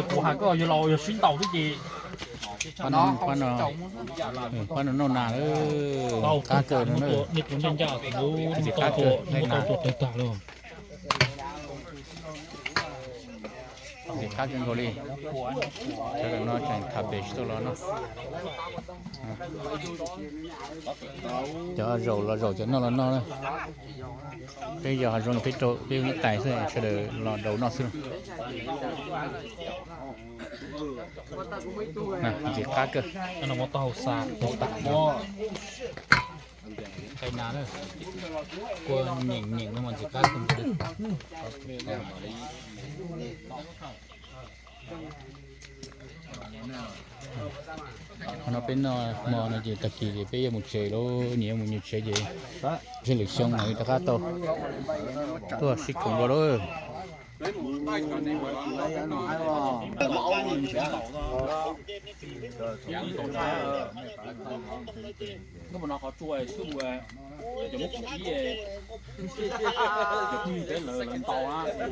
Kuv hais koj yog laus yog sib ntaus xwb ces pab no, pab no noj nas, qab kawg no, ntxim qab kawg, ntxim qab kawg nkaus li. Sawv daws no tseem tham pem tsis tau los no. Cov zaum los zaum, cov noj los noj na. Peb yog hav zoov peb rau peb ib tais xwb, sawv daws los daus noj xwb. Ntxim qab kawg. Qe nas, kua nyeem nyeem no mas ntxim qab kawg nkaus li. Qhov no peb noj hmo no ces tag kis ces peb yuav mus tsev lauj, nyias yuav mus nyias tsev ces seb lwm xyoo mam li rov qab tau tuaj sib koom dua lauj. Hnub no qhov tsua xwb, cov muab kuv ib, cov phooj ywg peb lawv lawv ntaus na,